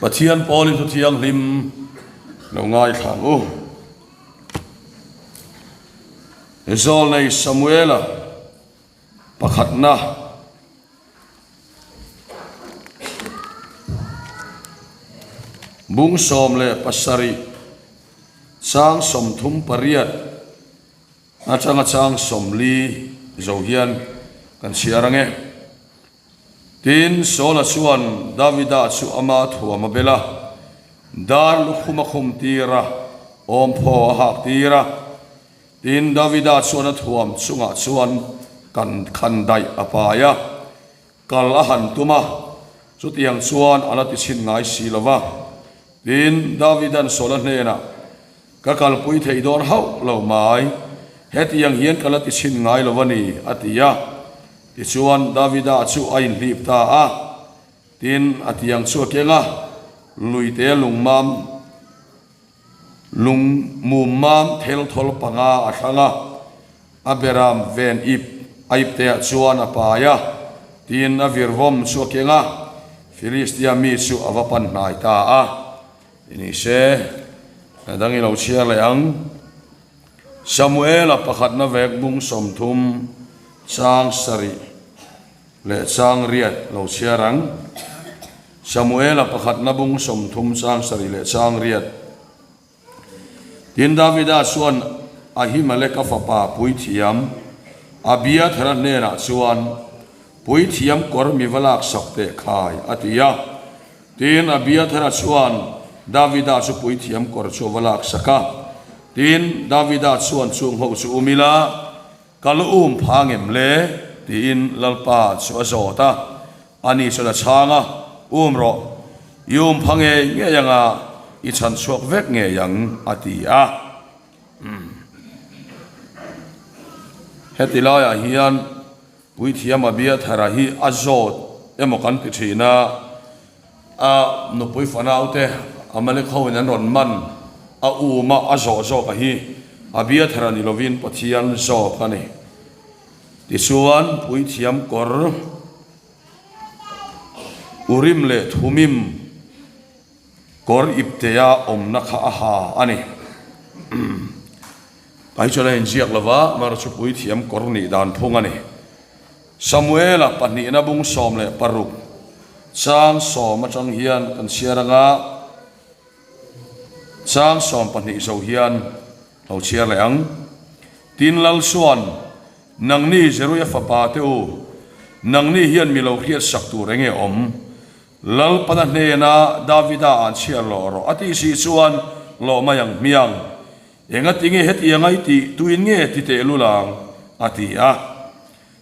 Pathian Paulin thu thianghlim lo ngaithla ang u. Zawlnei Samuela pakhatna. Bung 17 chang 38 atanga chang 40 zo hian kan chhiar ang e. Tin, Saula chuan Davida chu ama thuam a bel a, dar lukhum a khum tir a, awmphaw a hak tir a. Tin, Davida chuan a thuam chungah chuan kan khan daih a pai a, kal a han tum a, chutiang chuan a la tichhin ngai si lo va. Tin, Davida'n Saula hnenah, Ka kalpui thei dawn hauh lo mai, hetiang hian ka la tichhin ngai lo a ni, a ti a. Tichuan, Davida chu a inhlip ta a. Tin, a tiang chu a keng a, luite lungmam, lung mummam thelthawl panga a thlang a, a beram ven ip a ipteah chuan a pai a. Tin, a virvawm chu a keng a, Filistia mi chu a va pan hnai ta a. Ni se, a dang i lo chhiar leh ang. Samuela pakhatna vek bung 30 chang 7 leh chang 8 lo chhiar ang. Samuela pakhatna bung 30 chang 7 leh chang 8. Tin, Davida chuan Ahimeleka fapa puithiam Abiathara hnenah chuan, Puithiam kawr mi va laksak teh khai, a ti a. Tin, Abiathara chuan Davida chu puithiam kawr chu a va laksak a. Tin, Davida chuan chung ho chu um ila, Ka lu um pha ngem le? tiin Lalpa chu a zawt a. Ani chuan a chhang a, Um rawh, i um pha ngei ngei anga i chhan chhuak vek ngei ang, a ti a. Heti laiah hian Puithiam Abiathara hi a zawt emaw kan ti thin a, a nupui fanaute Amalek hoin an rawn man a um a, a zawh zawk a hi Abiathara ni lovin Pathian zawk a ni. Tichuan Puithiam kawr Urim leh Thumim Kawr iptea awmna kha a ha a ni. Kai chuan a inziak lo va, Marchupui thiam kawr nih dan phung a ni. Samuela pahnihna bung 16 chang 10 atang hian kan chhiar anga chang 12 zo hian lo chhiar leh ang. Tin Lal chuan, Nangni Zeruia fapa te u, nangni hian mi lo hriatsak tur enge awm? Lalpana hnena Davida an chhiar lawh rawh a tih si chuan lawh mai ang hmiang. Engati nge hetiang a i tih tuin nge ti teh lul ang? a ti a.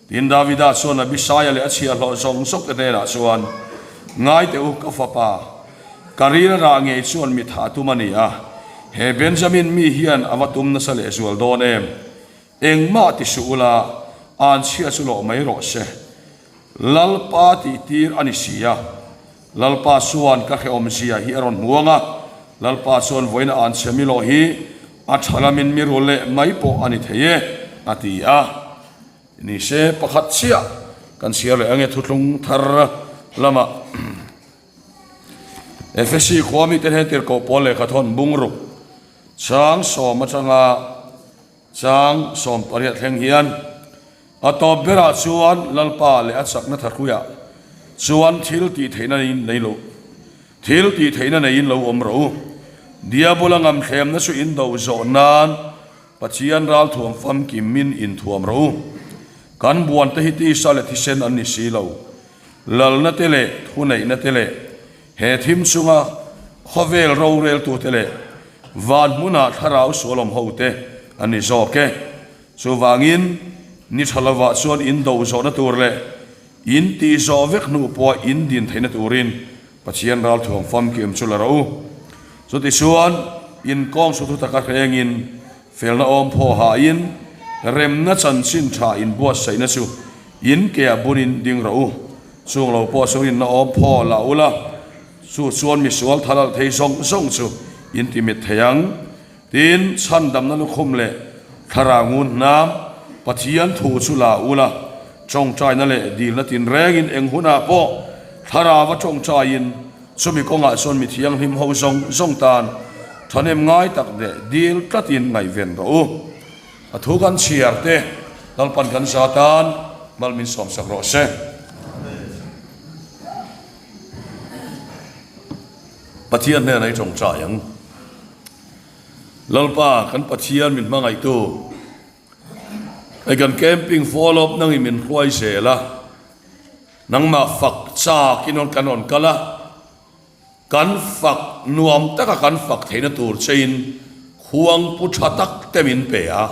Tin, Davida chuan Abisaia leh a chhiahhlawh zawng zawk te hnenah chuan, Ngai teh u, ka fapa, ka ril rah ngei chuan mi thah tum a ni a, he Benjamin mi hian a va tum nasa lehzual dawn em? Engmah ti suh ula, an chhia chu lawh mai rawh se. Lalpa tih tir a ni si a, Lalpa chuan ka hrehawmzia hi a rawn hmu ang a, Lalpa chuan vawiin a anchhe mi lawh hi a tha lamin mi rul leh mai pawh a ni thei e, a ti a. Ni se pakhat chiah kan chhiar leh ange thuthlung thar lamah Efesi khua mite hnen tirhkoh pawl lehkha thawn bungruk chang 10 atanga Chang 18 thleng hian a tawp berah chuan Lalpa leh a chakna thahruiah chuan thil tih theihna in nei lo thil tih theihna neiin lo awm rawh u. Diabola ngamthlemna chu in do zawh nan Pathian ralthuam famkim min inthuam rawh u. Kan buan te hi tisa leh thisen an ni si lo. Lalna te leh thuneihna te leh He thim chunga khawvel roreltute leh van hmunah thlarau sualawm hote an ni zawk e. Chuvangin, ni tha lovah chuan in do zawhna tur leh in tih zawh vek hnu pawha in din theihna turin Pathian ralthuam famkim chu la rawh u. Chutichuan, in kawng chu thu taka hrengin, felna awm phaw hain, remna chanchin tha in buatsaihna chu in keah bunin ding rawh u. Chung lo pawh chu rinna awm phaw la ula, chu chuan misual thal alh thei zawng zawng chu in ti mit thei ang. Tin, chhandamna lukhum leh thlarau ngun hnam Pathian thu chu la ula, tawngtaina leh dilna tinrengin eng hunah pawh thlarau a tawngtaiin. Chumi kawngah chuan mi thianghlim ho zawng zawng tan thahnem ngai tak leh dil tlatin ngaihven rawh u. A thu kan chhiar te Lalpan kan za tan mal min sawmsak rawh se. Pathian hnenah i tawngtai ang. Lalpa kan Pathian min hmangaihtu, hei kan camping follow up nangin min hruai zel a, nangmah fak chak in kan rawn kal a, kan fak nuam taka kan fak theihna tur chein khuang pu tha tak te min pe a,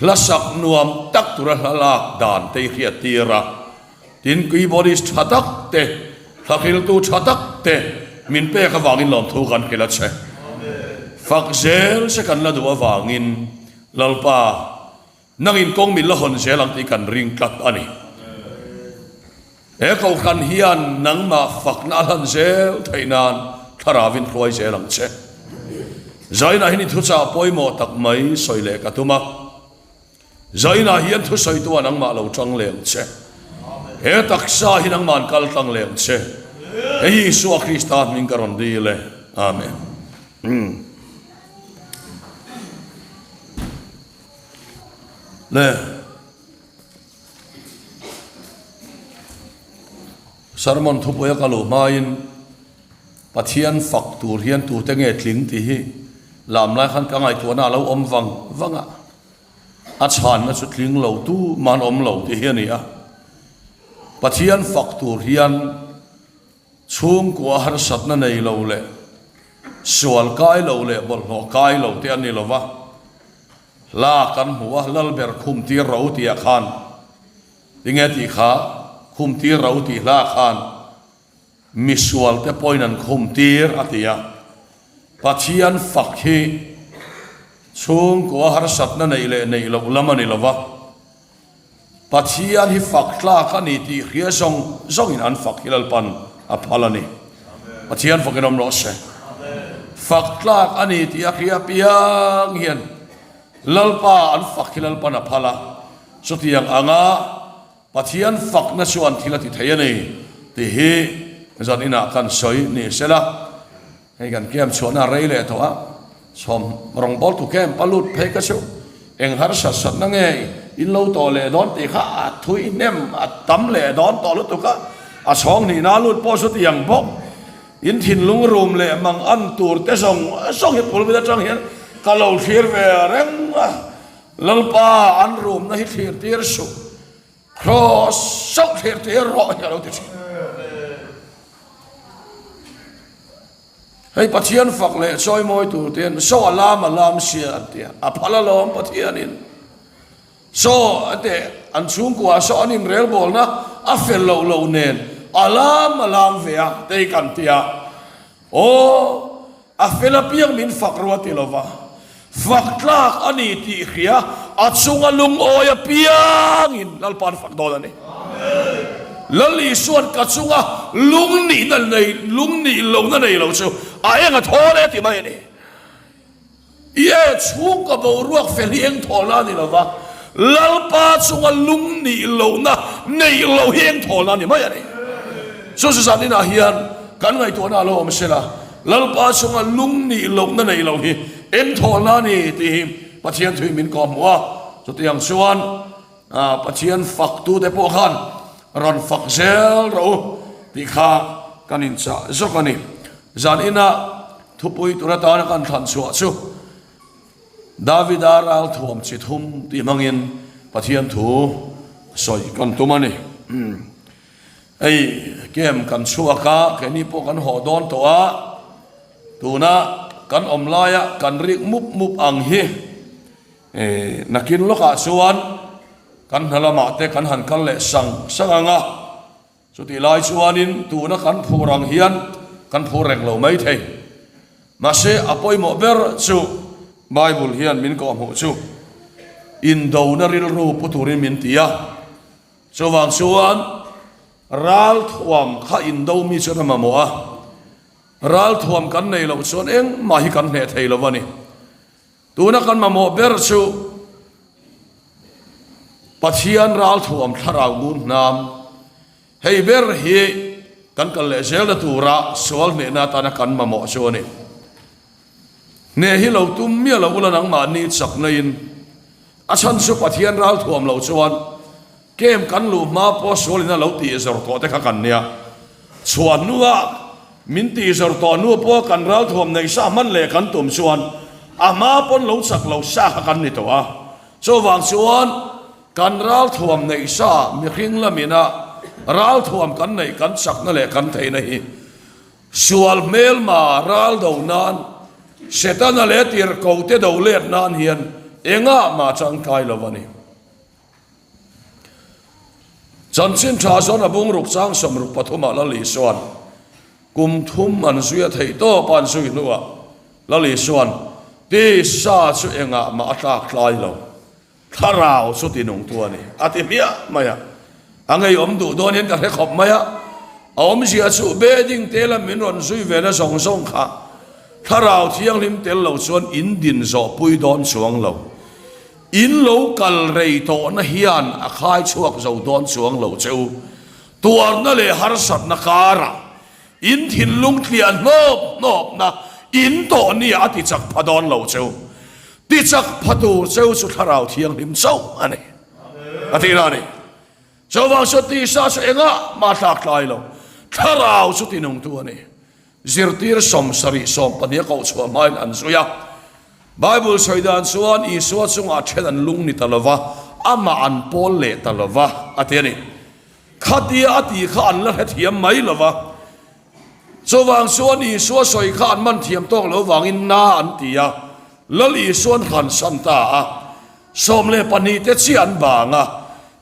hla sak nuam tak tura hla lak dan te i hriat tir a, tin keyboardist tha tak te, hla hriltu tha tak te min pek avangin lawmthu kan hrilh a che. Fak zel che kan la duh avangin Lalpa Nangin kawng min la hawn zel ang tih kan ring tlat a ni. He kohhran hian nangmah fakna a hlan zel theih nan thlarauin hruai zel ang che. Zainah hian i thuchah pawimawh tak mai sawi leh ka tum a. Zainah hian thusawitua nangmah lo tang leh ang che. He taksa hi nangmah an kal tlang leh ang che. Hei hi Isua Krista hming ka rawn dil e. Amen. Le Sermon thupuia ka luh hmain Pathian fak tur hian tute nge tling tih hi lam lai khan ka ngaihtuahna a lo awm vang vang a, a chhanna chu tling lo tu man awm lo tih hi a ni a. Pathian fak tur hian Chhungkua harsatna nei lo leh sual kai lo leh bawlhhlawh kai lo te an ni lo va, hla kan hmu a, Lalber khum tir ro tih ah khan tinge tih kha khum tir ro tih hla khan misual te pawhin an khum tir a ti a, Pathian fak hi chhungkua harsatna neih leh neih loh lam a ni lo va. Pathian hi fak tlak a ni tih hria zawng zawngin an fak hi Lalpan a phal a ni. Pathian fakin awm rawh se. Fak tlak a ni tih a hria piang hian Lalpa an fak hi Lalpan a phal a. Chutiang anga Pathian fakna chuan thil a ti thei a ni tih hi zan inah kan sawi ni sela. Hei kan camp chhuahna a rei leh tawh a, chhawm rawngbawltu camp a lut phei ka chu eng harsat satna nge in lo tawh leh dawn tih kha a thui hnem a tam leh dawn tawh lutuk a, a chhawng hnihna a lut pawh chu tiang bawk in thinlung rum leh mang an tur te zawng zawng hi pulpit atang hian ka lo thlir ve reng a, Lalpa an rumna hi thlir tir suh. Kraws chauh thlir tir rawh hi a lo ti thin. Hei Pathian fak leh chawimawi tur te hian saw a lam a lam sia an ti a, a phal alawm Pathianin. Saw a te an chhungkua saw an inrelbawlna a fel loh loh nen a lam a lam ve a te hi kan ti a. Aw, a fel apiang min fak ru a ti lo va, fak tlak a ni tih hria a chunga lungawi apiangin Lalpa an fak dawn a ni. Lal Isua'n ka chunga lungnihna nei, lungnih lohna nei lo chu a eng a thawl e ti mai a ni. Ie, chhungkaw boruak fel hi eng thawlna a ni lo va, Lalpa chunga lungnih lohna neih loh hi eng thawlna a ni mai a ni. Chu chu zan inah hian kan ngaihtuahna a lo awm sela, Lalpa chunga lungnih lohna neih loh hi eng thawlna a ni tih hi Pathian thuin min kawhhmuh a. Chutiang chuan Pathian faktute pawh khan rawn fak zel rawh u tih kha kan inchah zawk a ni. Zan inah Thupui tur atana kan thlan chhuah chu Davida ral thuam chi thum tih hmangin Pathian thu sawi kan tum a ni. Hei camp kan chhuak a, keini pawh kan haw dawn tawh a, tuna kan awm laia kan rik mup mup ang hi nakin lawkah chuan kan hna lamah te kan han kal leh sang sang ang a. Chutih lai chuanin tuna kan phur ang hian kan phur reng lo mai thei. Mahse a pawimawh ber chu Bible hian min kawhhmuh chu indona rilru pu turin min ti a. Chuvang chuan ralthuam kha indo mi chuan a mamawh a, ralthuam kan nei loh chuan engmah hi kan hneh thei lo a ni. Tuna kan mamawh ber chu Pathian ralthuam thlarau ngun hnam. Hei ber hi. kan kal leh zelna tura sual hnehna atana kan mamawh chu a ni. Hneh hi lo tum miah lo ula nangmahni chakna in a chhan chu Pathian ral thuam lo chuan Camp kan luh hma pawh sual in a lo tih zawr tawh te kha kan nia. Chhuah hnua min tih zawr tawh hnu pawh kan ral thuam neih sa hman leh kan tum chuan a hma pawn lo chak lo sa kha kan ni tawh a. Chuvang chuan kan ral thuam neih sa mihring lamina ral thuam kan neih kan chakna leh kan theihna hi sual hmelma ral do nan Setana leh tirhkohte do let nan hian engah mah tangkai lo a ni. Chanchin tha chuan a bungruk chang 63 ah Lal Isuan kum thum an zui a theih tawp a an zui hnuah Lal Isuan tisa chu engah mah a tlak tlai lo, thlarau chu tinungtu a ni a ti hmiah mai a, a ngeiawm duh dawn hian ka hre khawp mai a, a awmzia chu bedding te lam min rawn zui ve na zawng zawng kha thlarau thianghlim tel lo chuan in din zawh pui dawn chuang lo. In lo kal rei tawhna hian a khai chhuak zo dawn chuang lo che u. Tuarna leh harsatna karah in thinlung tliah hnawp hnawpna in tawh nia a ti chak pha dawn lo che u. Ti chak pha tur che u chu Thlarau Thianghlim chauh a ni. A tih na a ni. Chuvang chu tisa chu engah mah thlak tlai lo. Thlarau chu tinungtu a ni. Zirtir 70 12 a koh chhuah hmain an zui a. Bible sawi dan chuan Isua chungah then an lung ni ta lo va, amah an pawl leh ta lo va, a ti a ni. Khatia a tih kha an la hrethiam mai lo va. Chuvang chuan Isua sawi kha an man thiam tawk lo vangin na an ti a, Lal Isuan hransan ta a. 12 te chiah an bang a,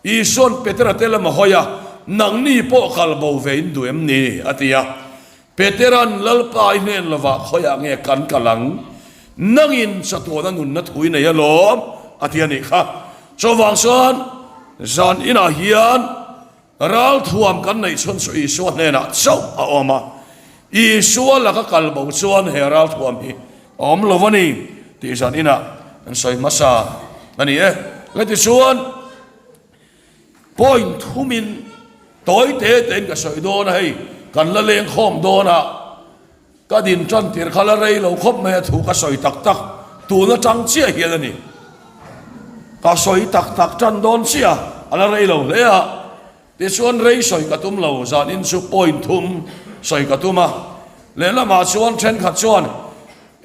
Isuan Petera te lam a hawi a, Nangni pawh kal bo ve in duh em ni? a ti a. Petera'n, Lalpa i hnen lovah khawiah nge kan kal ang? Nangin chatuana nunna thu i nei alawm, a ti a nih kha. Chuvang chuan zan inah hian Ralthuam kan neih chhun chu Isua hnenah chauh a awm a, Isua laka kal bo chuan he ralthuam hi a awm lo a ni tih zan inah kan sawi hmasa a ni e. Letichuan point thumin tawi te tein ka sawi dawn a, hei kan la leng khawm dawn a, Ka din tan tir kha la rei lo khawp mai a thu ka sawi tak tak tun atang chiah hian a ni. Ka sawi tak tak tan dawn chiah a la rei lo hle a, tichuan rei sawi ka tum lo zanin chu point thum sawi ka tum a, lehlamah chuan thenkhat chuan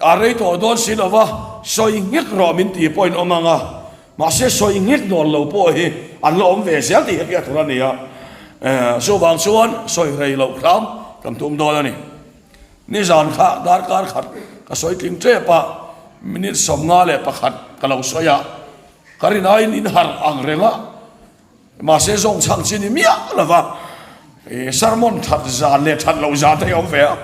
a rei tawh dawn si lo va sawi nghek rawh min ti pawhin awm ang a, mahse sawi nghek dawn lo pawh hi an la awm ve zel tih hi hriat tur a ni a, chuvang chuan sawi rei loh hram kan tum dawn a ni. Nizan kha darkar khat ka sawi tling tep a, minute 51 ka lo sawi a, ka rin aiin in harh ang reng a, mahse zawng chhang chi ni miah lo va, sermon that zan leh that loh zan te hi a awm ve a,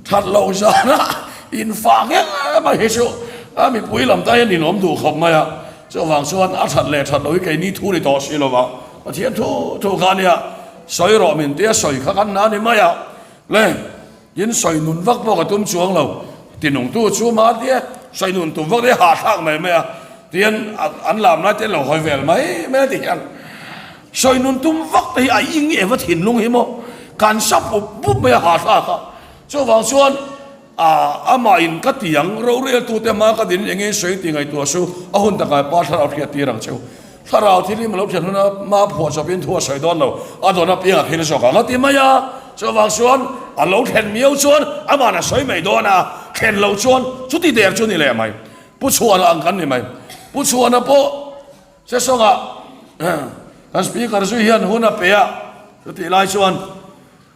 that loh zana in fah ngeng mai hi chu a mipui lam tan hian ninawm duh khawp mai a, chuvang chuan a that leh that loh hi keini thu ni tawh si lo va, Pathian thu thu kha nia sawi rawh min tia sawi kha kan na ni mai a. Le, in sawi nun vak pawh ka tum chuang lo, ti nungtu chu mahni sawi nun tum vak te hahthlak mai mai a, tihian an lam lai te an lo hawi vel mai mai a ti hian sawi nun tum vak te hi a ing eva thinlung hi maw kan sa pup pup mai a hahthlak a, chuvang chuan a amah in ka ti ang roreltu te hma ka din eng nge sawi tih ngaihtuah su a hun takah pa thlarau hriat tir ang cheu. Thlarau thil hi malo thian huna hma phuah chawpin thu a sawi dawn lo, a dawn apiang a thil zawk ang a ti mai a, chuvang chuan a lo thlen miau chuan aman a sawi mai dawn a, thlen lo chuan chuti der chu ni leh mai. Pu Chhuana ang kan ni mai. Pu Chhuana pawh Sesawngah kan speaker zui hian hun a pe a, chutih lai chuan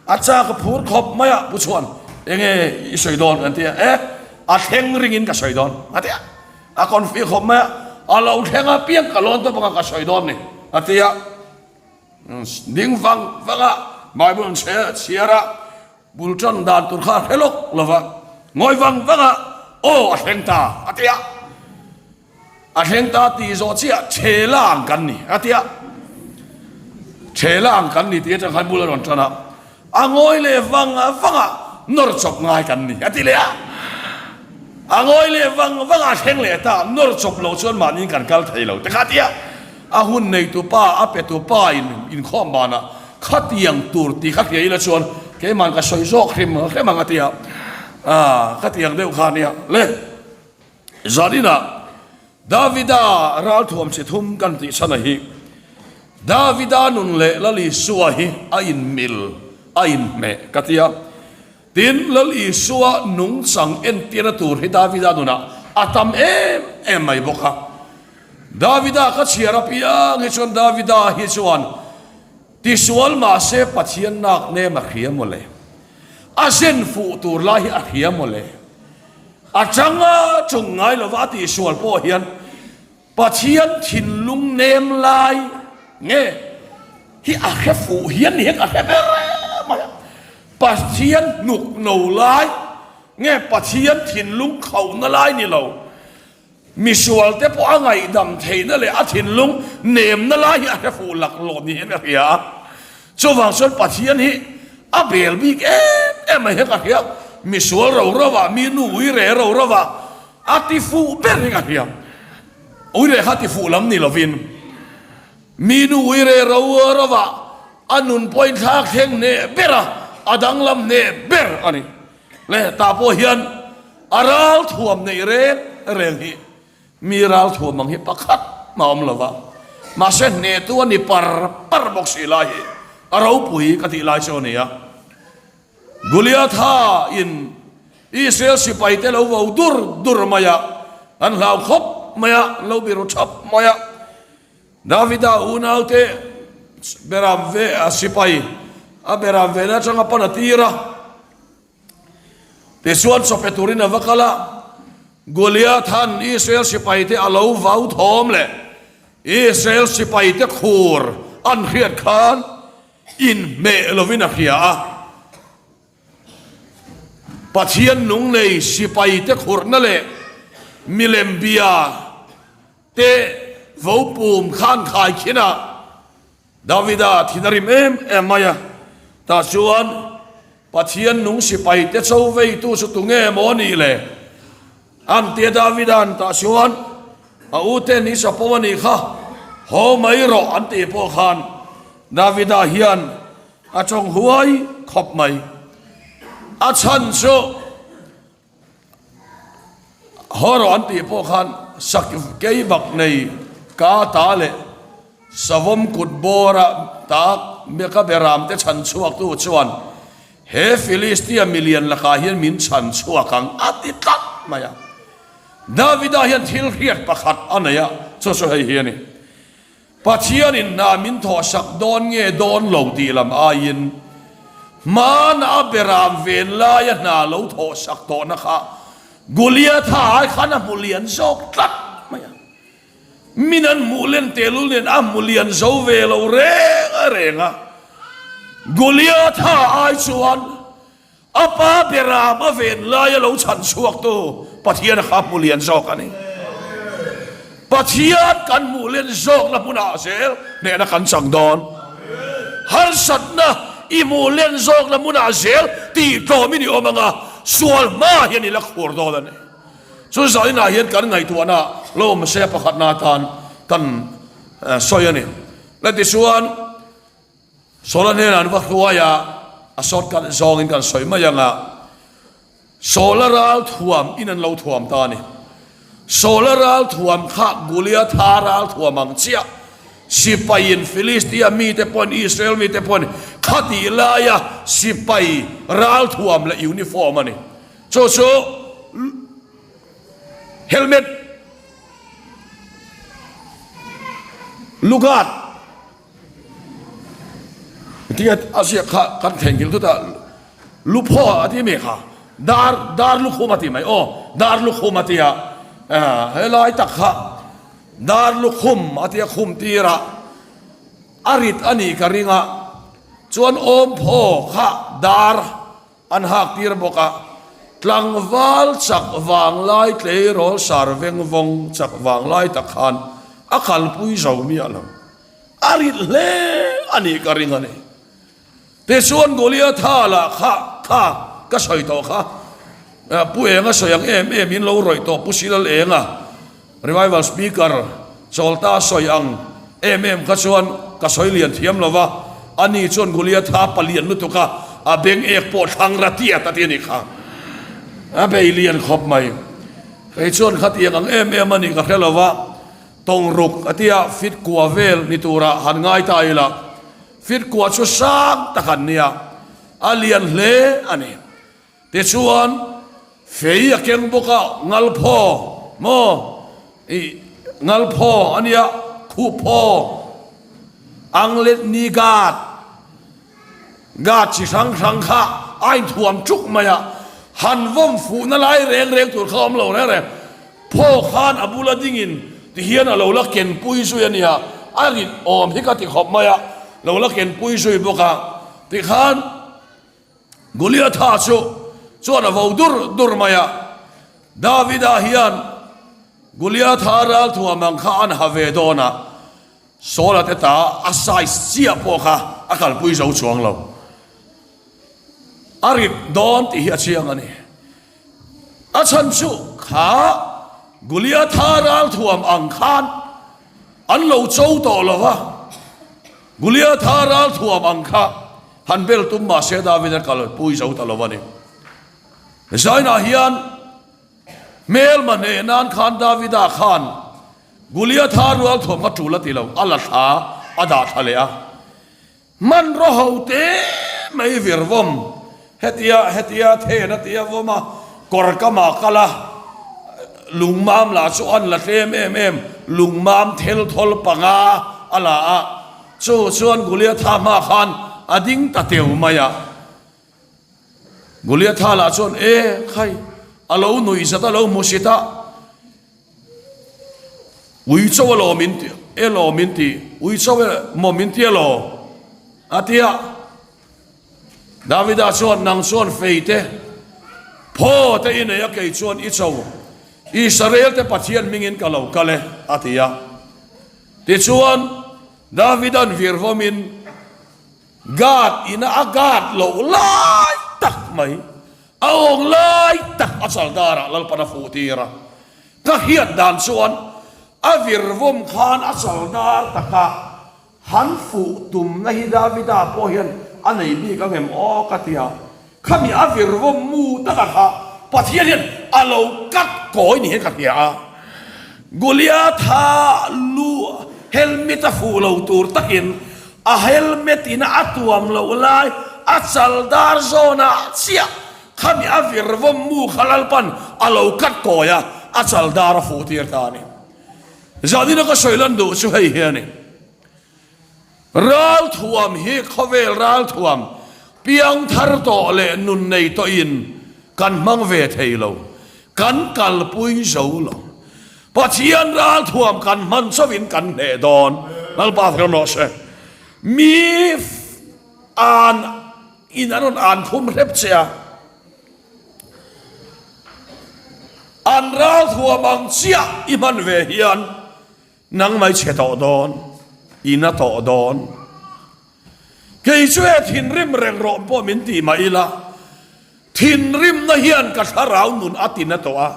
a chak a phur khawp mai a, Pu Chhuan enge i sawi dawn kan ti a, e a thleng ringin ka sawi dawn a ti a. A confi khawp mai a, a lo thleng a piang ka lawn tawp anga ka sawi dawn ni a ti a. Ding vang vang a, Bible an chhiar a, bul tan dan tur kha a hre lawk lo va, ngawi vang vang a, aw a thleng ta a ti a. A thleng ta tih zawh chiah Chhela ang kan ni a ti a. Chhela ang kan ni tih atang khan bul a rawn tan a. A ngawi leh vang vang a, nawr chawp ngai kan ni, a ti leh a. A ngawi leh vang vang a, a thleng leh ta, nawr chawp lo chuan mahniin kan kal thei lo te kha a ti a. A hun neitu pa, a petu pa in inkhawm banah khatiang tur tih kha hria ila chuan. Keiman ka sawi zawk hrim hrem ang a ti a, ka ti ang deuh kha a nia. Le, zaninah Davida ralthuam chi thum kan tih chhan a hi, Davida nun leh Lal Isua hi a inmil, a inhmeh ka ti a. Tin, Lal Isua nungchang entirna tur hi Davida nunah a tam em em mai bawk a. Davida ka chhiar apiang hi chuan Davida hi chuan tisual mahse Pathian nak nem a hria mawle, a zen fuh tur lai hi a hria mawle, a changa chung ngai lova a tihsual pawh hian Pathian thinlung nem lai nge hi a hre fuh hian ni hian ka hre ber mai a. Pathian hnuk no lai nge Pathian thinlung khauhna lai ni lo, misual te pawh a ngaihdam theihna leh a thinlung nemna lai hi a hre fuh laklawh ni hian ka hria a. Chuvang chuan Pathian hi a bel bik em em mai hian ka hria. Misual ro ro ah, mi nu ui re ro ro ah, A ti fuh ber hi ka hria. Uire kha ti fuh lam ni lovin mi nu uire ro rova a nun pawhin thlak thleng hneh ber a, a danglam hneh ber a ni. Le tah pawh hian a ral thuam neih reng reng hi mi ral thuam ang hi pakhat mah awm lova, mahse hnehtu a ni par par bawk si lai hi a ropui ka tih lai chu a ni a. Goliatha in Israel sipaite lo vo dur dur mai a, an hlau khawp mai a, an lo biru thap mai a. Davida unaute beram ve a sipai a beram vena atanga pan a tir a, tichuan chawpe turin a va kal a. Goliathan Israel sipaite a lo vau thawm leh Israel sipaite khur an hriat khan Inhmeh lovin a hria a, Pathian nung nei sipaite khurhna leh milem bia te vo pum khan khai khin a, Davida thin a rim em em mai a, tah chuan Pathian nung sipaite cho veitu chu tunge maw nih le? An tia Davida'n tah chuan a ute ni chapo a nih kha, haw mai rawh an tih pawh khan Davida hian a tawng huai khawp mai. A chhan chu haw rawh an tih pawh khan sak kei bak nei ka ta leh savawm kut bawra tak ka beram te chhan chhuaktu chuan He Filistia milian lakah hian min chhan chhuak ang a ti tlat mai a. Davida hian thil hriat pakhat a nei a, chu chu hei hi a ni. Pathianin hna min thawhsak dawn nge dawn lo tih lam aiin, hmana a beram ven laia hna lo thawhsak tawhna kha Goliatha ai khan a hmu lian zawk tlat mai a. Min an hmuh len tehlul nen a hmu lian zo ve lo reng a reng a. Goliatha ai chuan a pa beram a ven laia lo chhan chhuaktu Pathian kha hmu lian zawk a ni. Pathian kan hmuh len zawkna hmunah zel hnehna kan chang dawn. Harsatna i hmuh len zawkna hmunah zel tih tlawmin i awm ang a, sual hma hian i la khur dawn a ni. Chu zainah hian kan ngaihtuahna lo awm se pakhatna atan kan sawi a ni. La tichuan Saula hnenah an va hruai a, a sawt kan zawngin kan sawi mai ang a, Saula ral thuam in an lo thuam ta a ni. Saula ral thuam kha Goliatha ral thuam ang chiah sipaiin Filistia mite pawhin Israel mite pawhin khatih laia sipai ral thuam leh uniform a ni. Chu chu helmet lugat tinge a ziak kha kan theihnghilh thut a luphaw a ti mi kha dar dar lukhum a ti mai aw dar lukhum a tia helai tak kha dar lukhum a tia khum tirah a rit a nih ka ring a chuan awmphaw kha dar An hak tir bawk a, tlangval chak vanglai tleirawl sar veng vawng chak vanglai tak khan a kalpui zo miah lo. A rit hle a nih ka ring a ni. Tichuan Goliatha lah kha kha ka sawi tawh kha, Pu Enga sawi ang em em in lo rawih tawh Pu Silal Enga, Revival Speaker Chawlta sawi ang em em kha chuan ka sawi lian thiam lo va, ani chuan Goliatha palian lutuk a. a beng ek pawh thlang ra tiat a ti a nih kha. A bei lian khawp mai. Kei chuan khatiang ang em em a nih ka hre lo va, tawng ruk a tia fit kua vel ni turah han ngai ta ila, fit kua chu sang tak an nia, a lian hle a ni. Tichuan, fei a keng bawk a, ngalphaw maw? Ih, ngalphaw a nia, khuhphaw, anglet ni guard, guard chi hrang hrang kha a inthuam ṭuk mai a, han vawm fuhna lai reng reng tur kha a awm lo reng reng. Phaw khan a bula dingin tihian a lo la kenpui zui a nia, a rit awm hi ka ti khawp mai a, lo la kenpui zui bawk a, tikhan, Goliatha chu chuan a vo dur dur mai a, Davida hian Goliatha ralthuam ang kha an ha ve dawn a, Saula te ta a size chiah pawh kha a kalpui zo chuang lo. A rit dawn tih hi a chiang a ni. A chhan chu kha Goliatha ralthuam ang khan an lo cho tawh lo va, Goliatha ralthuam ang kha han bel tum mah se David a kal pui zo ta lo a ni. Zainah hian hmelma hneh nan khan Davida khan Goliatha ralthuam kha tul a ti lo, a la thla a dah thla leh a. Hmanraw ho te mai vir vawm, hetia hetia then a tia vawm a, kawr kamah kal a, lungmam lah chu an la tlem em em, lungmam thel thawl panga a la a, chu chuan Goliatha hma khan a ding ta teu mai a. Goliatha lah chuan, E khai, a lo nuih zat a lo hmu sit a, Ui cho elaw min ti elaw min ti, ui cho emaw min ti elaw? A ti a. Davida chuan, Nang chuan fei te, phaw te i nei a, kei chuan i cho Israel te Pathian hmingin ka lo kal e, a ti a. Tichuan, Davida'n virvawmin Gad ina a guard loh lai tak mai, a awng lai tak a chal darah Lalpan a fuh tir a. Ka hriat dan chuan a virvawm khan a chal dar taka han fuh tumna hi Davida pawh hian a nei bik ang em aw ka ti a. Khami a virvawm mu taka kha Pathian hian a lo kat kawi ni hian ka hria a. Goliatha lu helmet a fuh lo tur takin a helmet in a tuam loh lai a chal dar zawnah chiah khami a virvawm mu kha Lalpan a lo kat kawi a, a chal dar a fuh tir ta a ni. Zanina ka sawi lan duh chu hei hi a ni. Ralthuam hi khawvel ralthuam piangthar tawh leh nun nei tawhin kan hmang ve thei lo, kan kalpui zo lo. Pathian ralthuam kan hman chauhin kan hneh dawn. Lalpa fel rawh se. Mi an in an rawn an khum hrep che a, an ralthuam ang chiah i hman ve hian Nang mai chhe tawh dawn, i na tawh dawn. Kei chu he thinrim reng rawh pawh min ti mah ila, thinrimna hian ka thlarau nun a ti na tawh a.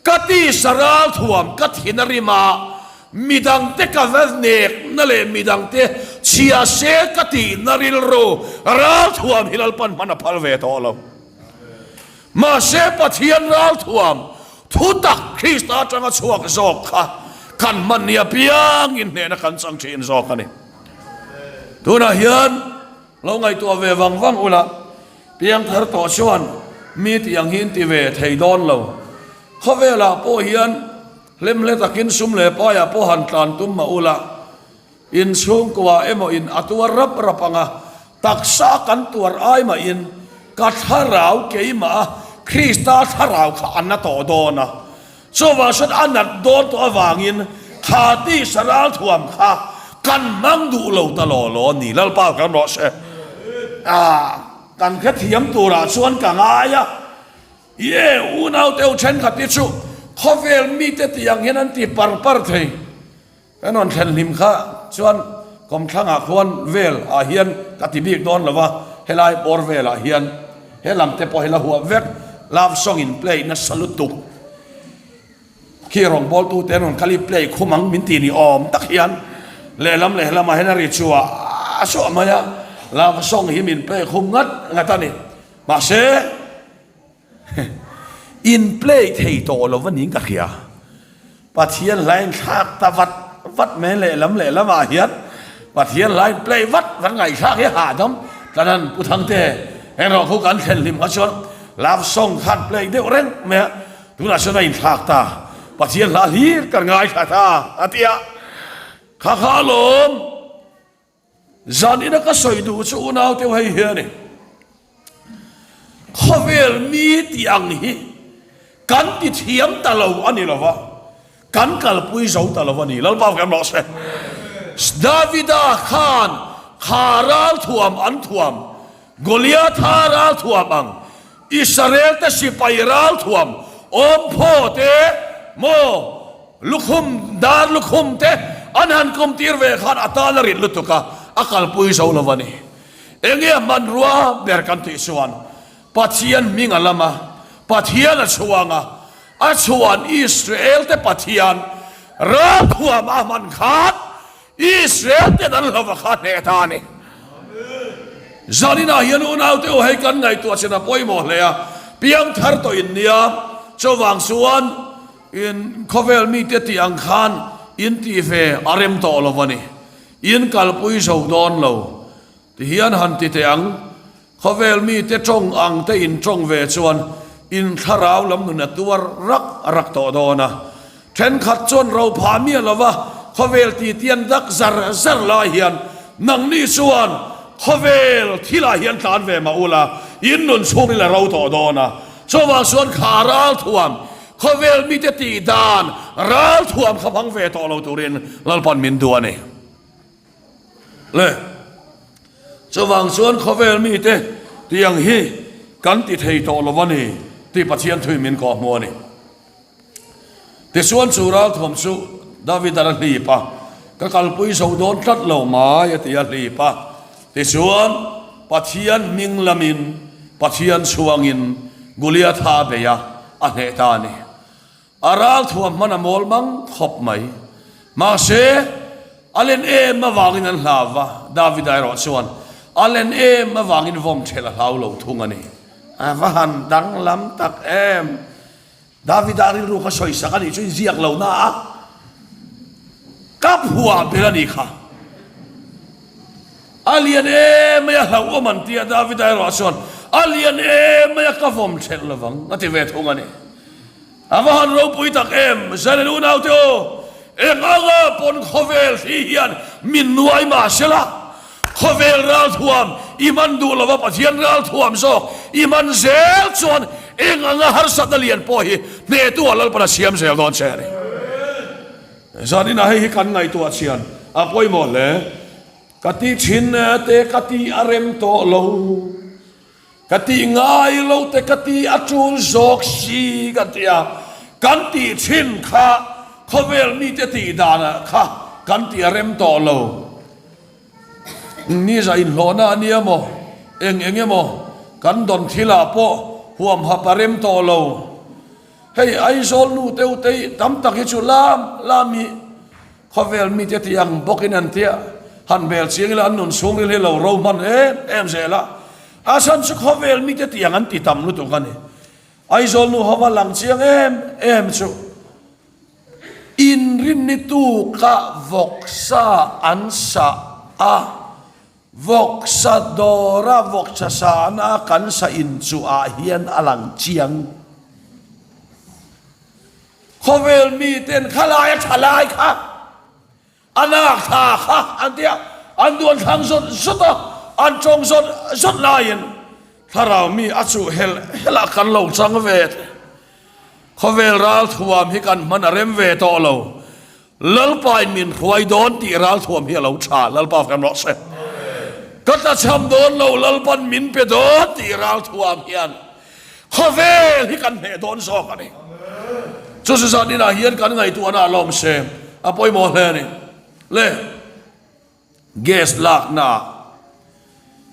Ka tisa ral thuam ka thin a rim a, midangte ka va nekna leh midangte chhia se ka tihna rilru ral thuam hi Lalpan hman a phal ve tawh lo. Mahse Pathian ralthuam thutak Krista atanga chhuak zawk kha kan hman ni apiangin hnehna kan chang thin zawk a ni. Tunah hian lo ngaihtuah ve vang vang ula, piangthar tawh chuan mi tih ang hi in ti ve thei dawn lo. Khawvelah pawh hian hlemhle takin sum leh paiah pawh han tlan tum mah ula, In chhungkua emaw in a tuar rap rap ang a, taksa kan tuar ai mahin ka thlarau keimah a Krista thlarau kha a na tawh dawn a. Chuvang chuan a nat dawn tawh avangin kha tisa ralthuam kha kan hmang duh lo ta law law a ni. Lalpa kan rawh se. Ah, kan hrethiam turah chuan ka ngai a. Ie, unau teu thenkhat hi chu khawvel mite tiang hian an ti par par thei. Kan rawn thlen hlim kha chuan kawmthlangah khuan vel ah hian ka ti bik dawn lo va, helai bawr velah hian he lam te pawh hi la huap vek, love song in play nasa lutuk khi rawngbawltu te an rawn kal i play khum ang min ti ni awm tak hian lehlam lehlamah hian a ri chhuah a chhuah mai a. Love song hi min play khum ngat ngat a ni. Mahse, in play thei tawh lo va niin ka hria. Pathian hla in thlak ta vat vat mai lehlam lehlam ah hian Pathian hla in play vat vat ngaihthlak hi hahdam tlanan Pu Thangte erawh khu kan thlen hlim kha chuan love song khan play deuh reng mai a, tunah chuan a inthlak ta Pathian hla hlir kan ngaithla ta a ti a, kha kha alawm. Zan ina ka sawi duh chu unau teuh hei hi a ni. Khawvel mi tih ang hi kan ti thiam ta lo a ni lo va, kan kalpui zo ta lo a ni. Lalpa kan rawh se. Davida khan kha ral thuam an thuam, Goliatha ral thuam ang, Israel te sipai ral thuam awmphaw te maw, Lukhum, dar lukhum te an han kumtir ve khan a tan a rit lutuk a, a kalpui zo lo a ni. Enge a hmanrua ber kan tih chuan Pathian hming a lam a, Pathian a chhuang a, a chhuan Israel te Pathian ralthuam a hman khan Israel ten an hlauh kha hneh ta a ni. Zaninah hian unaute u hei kan ngaihtuah chin a pawimawh hle a, piangthar tawh in nia, chuvang chuan In khawvel mite tih ang khan in tih ve a rem tawh lo a ni. In kalpui zo dawn lo. Ti hian han ti teh ang, khawvel mite tawng ang te in tawng ve chuan in thlarau lam nun a tuar rak rak tawh dawn a. Thenkhat chuan ro phah miah lo va, khawvel ti tian dak zar zar lai hian nangni chuan khawvel thilah hian tlan ve mah ula, in nun chhungin a ro tawh dawn a. Chuvang chuan kha ral thuam Khawvel mite tih dan ral thuam kha hmang ve tawh lo turin Lalpan min duh a ni. Le, chuvang chuan khawvel mite tiang hi kan ti thei tawh lo a ni tih Pathian thuin min kawhhmuh a ni. Tichuan chu ral thuam chu David-an a hlip a, ka kalpui zo dawn tlat lo mai a ti a hlip a. Tichuan Pathian hming lamin Pathian chhuangin Goliatha a bei a, a hneh ta a ni. A ral thuam hman a mawl mang khawp mai. Mahse, a len em avangin an hlau va, Davida erawh chuan a len em avangin vawm ṭhelh a hlau lo thung a ni. A va han danglam tak em! Davida rilru kha sawisak a nih chu inziak lo na a, ka phuah ber a nih kha. A lian em mai a hlauhawm an ti a, Davida erawh chuan a lian em mai a ka vawm ṭhelh lovang a ti ve thung a ni. A va han ropui tak em, Zalen unaute aw, eng anga pawn khawvel thli hian min nuai mah sela, Khawvel ralthuam i hman duh lova Pathian ralthuam zawk i hman zel chuan eng anga harsatna lian pawh hi hnehtu ah Lalpan a siam zel dawn che a ni. Zaninah hei hi kan ngaihtuah chian a pawimawh hle. Ka ti thin te ka ti a rem tawh lo. Ka tih ngai lo te ka ti a tul zawk si kan ti a, kan tih thin kha khawvel mite tih danah kha kan tih a rem tawh lo. Ni za inhlawhna a nia maw, eng eng emaw kan dawn thilah pawh huamhap a rem tawh lo. Hei Aizawl nu teu te tam tak hi chu lam lam hi Khawvel mite tih ang bawkin an tia, han hmel chiang ila an nun chhungril hi lo ro hman em em zel a, a chhan chu khawvel mite tih ang an ti tam lutuk a ni. Aizawl nu hova lang chiang em em chu inrinni tuka vawksa an sah a, vawksa dawra vawksa sahna kan sah inchuh ah hian a lang chiang. Khawvel miten khalai a tha lai kha a lak thla kha an ti a, an duan thlang zawt zawt a, an tawng zawt zawt laiin thlarau mi a chuh helh helh ah kan lo chang ve te. Khawvel ralthuam hi kan hman a rem ve tawh lo. Lalpain min hruai dawn tih ralthuam hi a lo tha, Lalpa fem rawh se. Ka tlachham dawn lo, Lalpan min pe dawn tih ralthuam hian khawvel hi kan hneh dawn zawk a ni. Chu chu zan inah hian kan ngaihtuahna a lawm se, a pawimawh hle a ni. Le gas lakna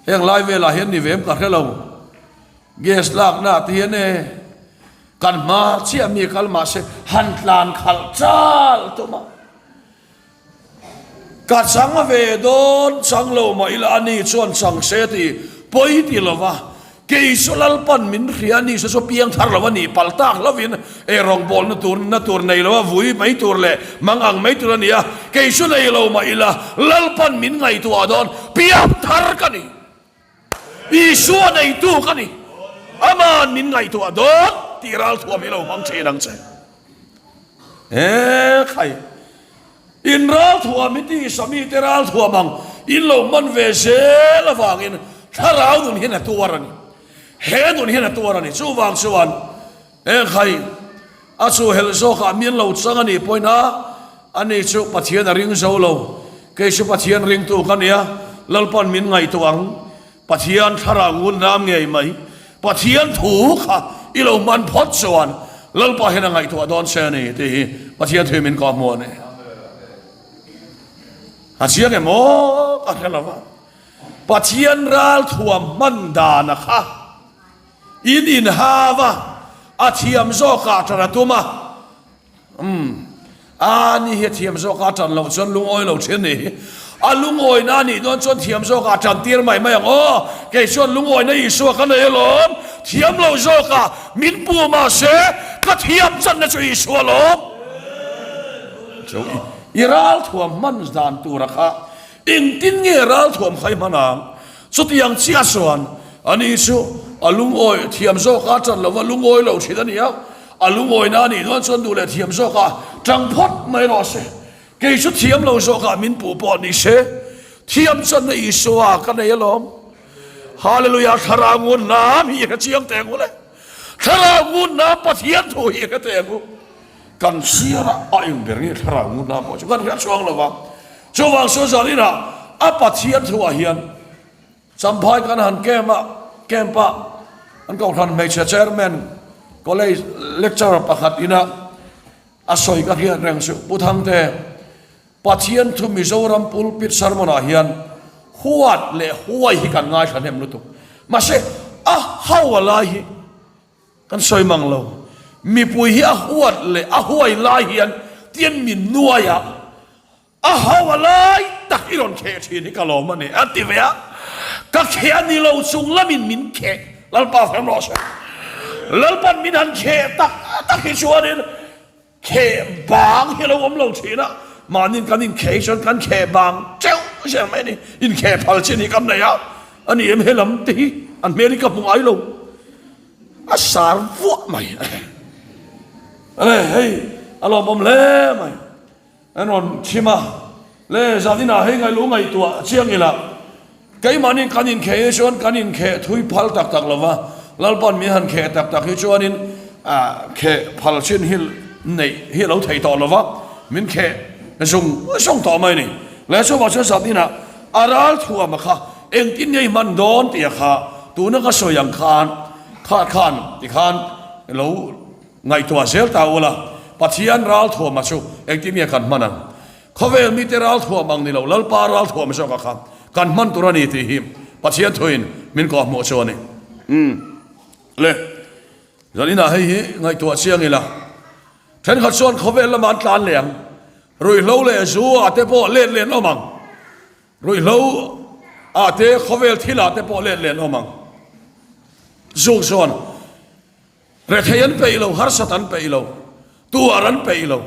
heng lai velah hian ni vem ka hre lo. Gas lakna te hian e kan hma chiah mi kal mahse han tlan khalh chal tum a. Ka chang ve dawn chang lo mah ila ani chuan chang se tih pawi ti lo va, kei chu Lalpan min hria ani chu chu piang thar lo a nih pal tak hlauhin ei rawngbawlna tur na tur nei lo a vui mai tur leh mang ang mai tur a ni a, kei chu nei lo mah ila Lalpan min ngaihtuah dawn piang thar ka ni. Isua neitu ka ni, Ama'n min ngaihtuah dawn tih ralthuam hi lo hmang thin ang che. He khai, in ralthuam hi tisa mite ralthuam ang in lo hman ve zel avangin thlarau nun hian a tuar a ni. He nun hian a tuar a ni. Chuvang chuan he khai, a chu helh zawkah min lo chang a nih pawhin a, ani chu Pathian a ring zo lo. Kei chu Pathian ringtu ka nia, Lalpan min ngaihtuah ang. Pathian thlarau ngun nam ngei mai. Pathian thu kha i lo hman phawt chuan Lalpa hian a ngaihtuah dawn che a ni tih hi Pathian thu min kawh hmu a ni. A chiang em aw ka hre lo va. Pathian ralthuam hman dana kha in inhau a, a thiam zawkah ṭan a tum a. Umm, a ni hi a thiam zawk a ṭan loh chuan lungawi lo ṭhin ni hi. A lungawina a nih dawn chuan thiam zawk ah ṭan tir mai mai ang aw. Kei chuan lungawina Isua ka nei alawm. Thiam lo zawk ah min pu mahse ka thiam channa chu Isua alawm. Chu i ralthuam hman dan tura kha engtin nge ralthuam kha i hman ang? Chutiang chiah chuan ani chu a lungawi thiam zawk a ṭan lova lungawi lo ṭhin a ni a. A lungawina a nih dawn chuan duh leh thiam zawkah ṭang phawt mai rawh se. Kei chu thiam lo zawkah min puh pawh ni se, thiam channa Isua ka nei alawm. Hallelujah, Thlarau ngun nam hi ka chiang teh ang u le. Thlarau ngun nam Pathian thu hi ka teh ang u. Kan chhiarah a eng ber nge Thlarau ngun nam pawh chu kan hriat chuang lo vang. Chuvang saw zaninah a Pathian thuah hian Champhai kan han camp a, camp a an kohhran hmeichhe chairman college lecturer pakhat ina a sawi ka hriat reng chu Pu Thangte, Pathian thu Mizoram pulpit sermon ah hian huat leh huai hi kan ngaithla hnem lutuk. Mahse a hau a lai hi kan sawi mang lo. Mipui hi a huat leh a huai lai hian tian min nuai a, A hau a lai tak i rawn kheh thin hi ka lawm a ni, a ti ve a. Ka kheh a ni lo chung lamin min kheh, Lalpa fem rawh se. Lalpan min han kheh tak tak hi chuanin kheh bang hi a lo awm lo thin a, mahniin kan inkheh hi chuan kan kheh bang teuh zel mai a ni. Inkheh phal chin hi kan nei a, a ni em he lam te hi an hmel hi ka hmu ngai lo, a sar vuah mai. Hei a lawmawm hle mai. An rawn chim a, Le, zan inah hei ngaih lu ngaihtuah chiang ila, keimahni kan inkheh hi chuan kan inkheh thui phal tak tak lo va, Lalpan min han kheh tak tak hi chuanin kheh phal chin hi neih hi a lo thei tawh lo va, min kheh zung zung tawh mai a ni. Le, chuvang chuan zan inah a ral thuama kha engtin nge i hman dawn tih a kha tuna ka sawi ang khan kha khan tikhan lo Ngaihtuah zel ta ula, Pathian ralthuama chu engtin nge kan hman ang? Khawvel mite ralthuam ang ni lo, Lalpa ralthuam zawk a kha kan hman tur a ni tih hi Pathian thuin min kawhhmuh chu a ni. Umm. Le, zaninah hei hi ngaihtuah chiang ila, thenkhat chuan khawvel lamah an tlan leh ang, ruihhlo leh zu ah te pawh let leh an awm ang, ruihhlo ah te khawvel thil ah te pawh let leh an awm ang. Zuk chuan. Rethei an peih lo, harsat an peih lo, tuar an peih lo,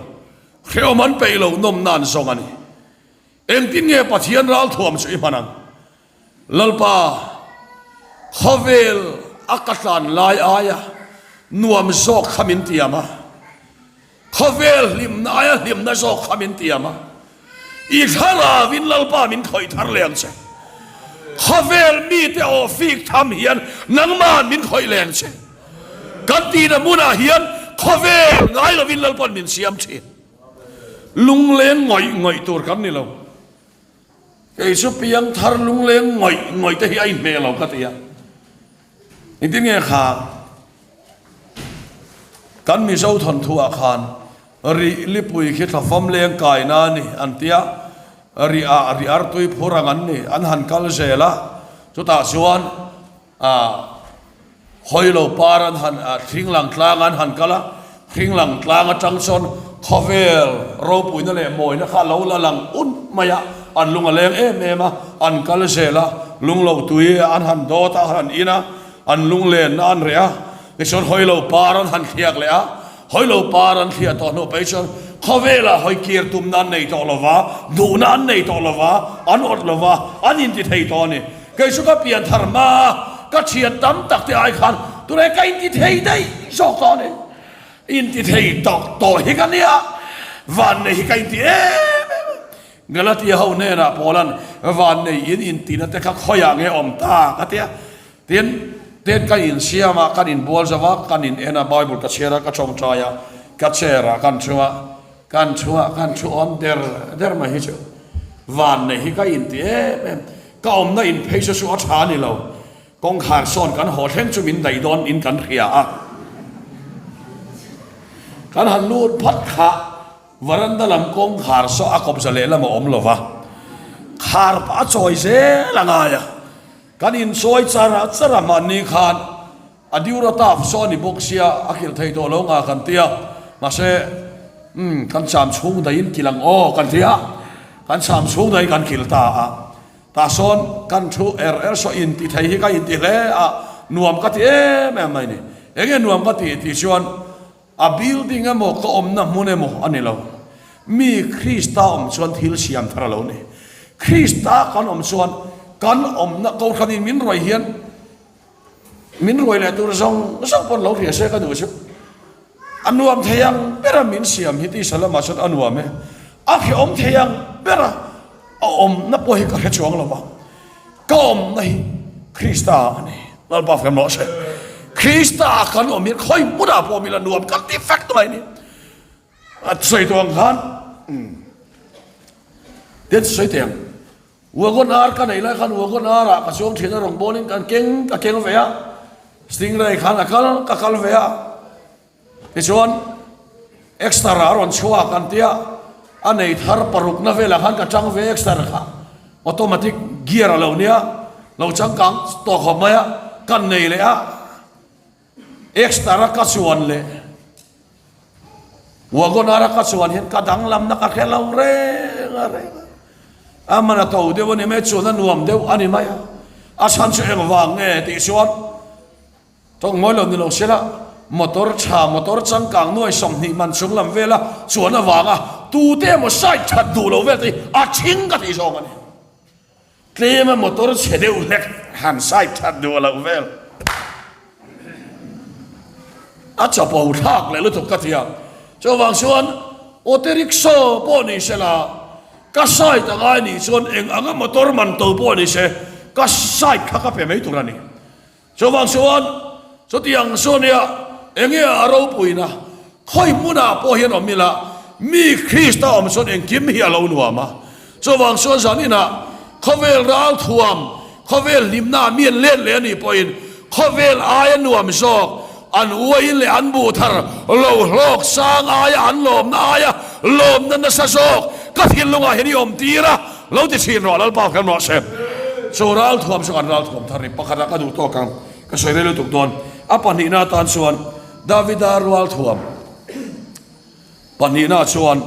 hrehawm an peih lo, nawmna an zawng a ni. Engtin nge Pathian ralthuam chu i hman ang? Lalpa, khawvel a ka tlan lai aia nuam zawk kha min tiam a. Khawvel hlimna aia hlimna zawk kha min tiam a, i thlarauin Lalpa min khawih thar leh ang che. Khawvel mite aw fik tham hian nangma'n min khawih leh ang che. Kan tihna hmunah hian khawvel ngai lovin Lalpa'n min siam thin. Lungleng ngawih ngawih tur kan ni lo. Kei chu piang thar lungleng ngawih ngawih te hi a inhmeh lo ka ti a. Engtin nge kha kan Mizo thawnthu ah khan rih lipui khi thlafam leng kaina a ni an tia, rih ah rih artui phur ang an ni, an han kal zel a, chutah chuan ah hawi lo par an han hringlang tlang an han kal a, hringlang tlang atang chuan khawvel ropuina leh mawina kha a lo la lang un mai a. an lung a leng em em a, an kal zel a, lung lo tui an han dawt a, an han in a, an lung lenna an reh a, tichuan hawi lo par an han thliak leh a, hawi lo par an thliah tawh hnu phei chuan khawvelah hawi kir tumna an nei tawh lo va, duhna an nei tawh lo va, an awt lo va, an inti thei tawh a ni. Kei chu ka pian thar hma a, ka thian tam tak te ai khan tunah ka inti thei daih zawk tawh a ni. Inti thei tawk tawh hi ka nia, vannei hi ka inti em em a. Galatia ho hnenah Paula'n vannei in intihna te kha khawiah nge awm ta ka ti a. Tin, tin ka insiam a, kan inbual zo a, kan in en a, Bible ka chhiar a, ka tawngtai a, ka chair ah kan thu a, kan thu a, kan thu awm der der mai hi chu vannei hi ka inti em em. Ka awmna in phei chu chu a tha ni lo. Kawngkhar sawn kan haw thleng chu min daih dawn in kan hria a. Kan han lut phat kha varanda lam kawngkhar saw a kawpza lehlam a awm lo va, khar pah a chawi zel a ngai a. Kan insawi char char a hmanni khan a Durataf saw a ni bawk sia a kilh thei tawh lo nga kan ti a, mahse umm kan cham chhung daihin kilh ang aw kan ti a, kan cham chhung daihin kan kilh ta a. Tah sawn kan thu er er saw inti thei hi ka inti hle a, nuam ka ti em em mai ni. Enge nuam ka tih tih chuan a building emaw ka awmna hmun emaw a ni lo. Mi Krista awm chuan thil siam thar a lo ni. Krista kan awm chuan kan awmna Kohhranin min ruai hian Min ruai leh tur zawng zawng pawn lo hria se ka duh chu. A nuam thei ang bera min siam hi tisa lamah chuan a nuam e. A hrehawm thei ang bera a awmna pawh hi ka hre chuang lo va. Ka awmna hi Krista a ni. Lalpa fem rawh se. Krista a kan awm hian khawi hmunah pawh awm ila nuam kan ti fek mai a ni. A sawi tawh ang khan tin sawi teh ang. Wagon R ka nei lai khan Wagon R ah ka chuang thin a rawn bawlin kan keng ka keng ve a, Stingray khan a kal ka kal ve a, tichuan Exter ah a rawn chhuak an tia, a nei thar parukna velah khan ka chang ve Exter kha automatic gear a lo nia, lo changkang tawh khawp mai a, kan nei leh a. Exter a ka chuan leh Wagon-R a ka chuan hian ka danglamna ka hre lo reng a reng a. A man a to deuh a ni mai, chuan a nuam deuh a ni mai a. A chhan chu engvang nge tih chuan tawng mawi lo ni lo se la, motor tha, motor changkang nuai 20 man chung lam vela chuan avanga tute emaw side that duh lo vel te hi a thing ka tih zawng a ni. Tlem a motor chhe deuh hlek han side that duh loh vel. A chapo thlak leh lutuk ka ti a. Chuvang chuan auto rickshaw pawh ni se la, ka side a ngai nih chuan eng anga motor man to pawh ni se, ka side kha ka pe mai tur a ni. Chuvang chuan chutiang chu ania enge a ropuina khawi hmunah pawh hian awm ila mi Krista awm chuan engkim hi a lo nuam a. Chuvang chuan zaninah khawvel ralthuam, khawvel hlimnaah mi an let leh a nih pawhin khawvel aia nuam zawk an uaiin leh an buh thar lo hlawk sang aia an lawmna aia lawmna nasa zawk ka thinlungah hian i awm tir a. Lo ti thin rawh, Lalpa kan rawh se. Chu ralthuam chu kan ralthuam thar ni. Pakhatah ka duh tawk ang, ka sawi rei lutuk dawn. A pahnihna atan chuan Davida rualthuam pahnihna chuan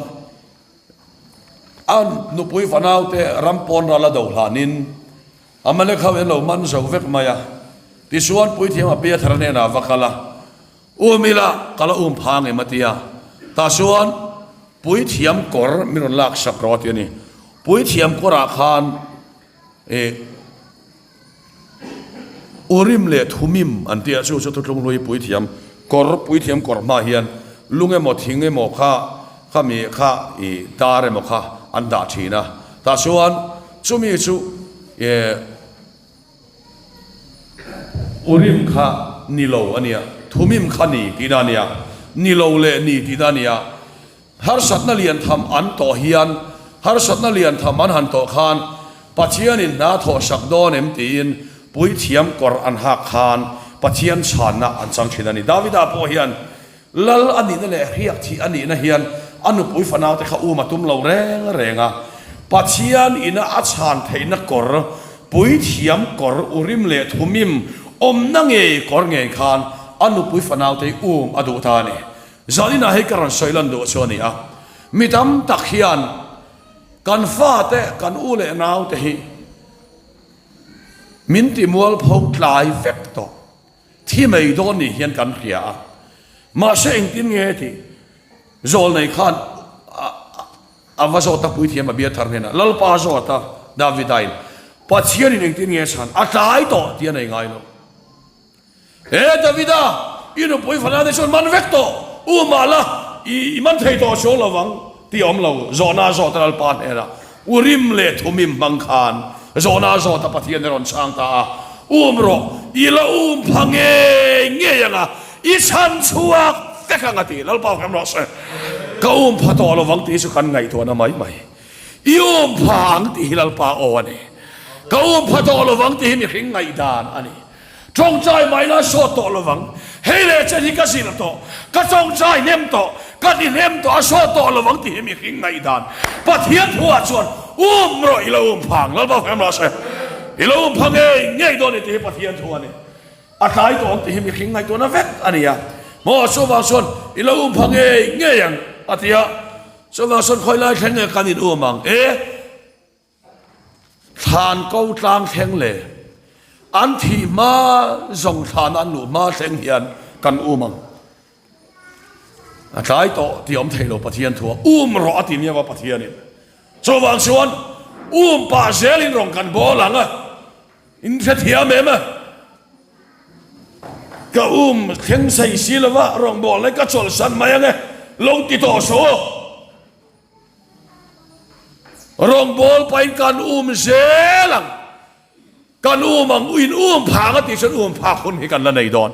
a nupui fanaute ram pawn ral a do hlanin Amalek ho in lo man zo vek mai a. Tichuan puithiam Abiathar hnenah va kal a, Um ila, ka la um pha ngem a ti a. Tah chuan Puithiam kawr min rawn lak sak rawh a ti a ni. Puithiam kawrah khan ih Urim leh Thumim an tih a, chu chu Thuthlung hlui puithiam kawr, puithiam kawr hma hian lung emaw thing emaw kha khami kha ih dar emaw kha an dah thin a. Tah chuan chumi chu ih Urim kha ni lo a nia, Thumim kha ni tihna a nia, ni lo leh ni tihna a nia. Harsatna lian tham an tawh hian, harsatna lian tham an han tawh khan Pathianin hna thawh sak dawn em tiin puithiam kawr an hak khan Pathian chhanna an chang thin a ni. Davida pawh hian Lal a nihna leh hriak thih a nihna hian a nupui fanaute kha um a tum lo reng reng a. Pathian ina a chhan theihna kawr, puithiam kawr, Urim leh Thumim awmna ngei kawr ngei khan a nupui fanaute um a duh ta a ni. Zaninah hei ka rawn sawi lan duh chu a ni a. Mi tam tak hian. Kan fate, kan u leh naute hi min ti mualpho tlai vek tawh. Thi mai dawn ni hian kan hria a. Mahse engtin nge tih Zawlnei khan a va zawt a, puithiam a bia thar hnenah, Lalpa zawt a, Davidain, Pathianin engtin nge chhan? A tlai tawh tih a nei ngai lo. He Davida, i nupui fana te chuan man vek tawh, u mahla i man thei tawh chuang lo vang tih a awm lo. Zawhna zawt a Lalpa hnenah, Urim leh Thumim hmang khan zawhna zawt a Pathian a rawn chhang ta a, Um rawh, i la um pha ngei ngei ang a, i chhan chhuak vek ang a ti. Lalpa hrem rawh se. Ka um pha tawh lo vang tih chu kan ngaihtuahna mai mai. I um pha ang tih hi Lalpa aw a ni. Ka um pha tawh lo vang tih hi mihring ngaihdan a ni. Tawngtai mai la sawt tawh lo vang. Hei leh chen hi ka zilh tawh, ka tawngtai hnem tawh, ka ti hnem tawh, a sawt tawh lo vang tih hi mihring ngaihdan. Pathian thuah chuan um rawh i lo um phang, Lalpa hmel rawh se. I lo um pha ngei ngei dawn i tih hi Pathian thu a ni. A tlai tawh ang tih hi mihring ngaihtuahna vek a ni a. Maw chuvang chuan i lo um pha ngei ngei ang a ti a. Chuvang chuan khawi lai thleng nge kan in um ang e? Thlan ko tlang thleng leh an thih hma zawng thlan an luh hma thleng hian kan um ang. A tlai tawh tih awm thei lo Pathian thu a um rawh a ti miau a Pathianin. Chuvang chuan um pah zelin rawn kan bawl ang a, in hrethiam em a? Ka um thleng sei si lova rawngbâwl lai ka chawlhsan mai ang e, lo ti tawh suh u. Rawngbâwl pahin kan um zel ang. Kan um ang, in um phak a tih chuan um phak hun hi kan la nei dawn.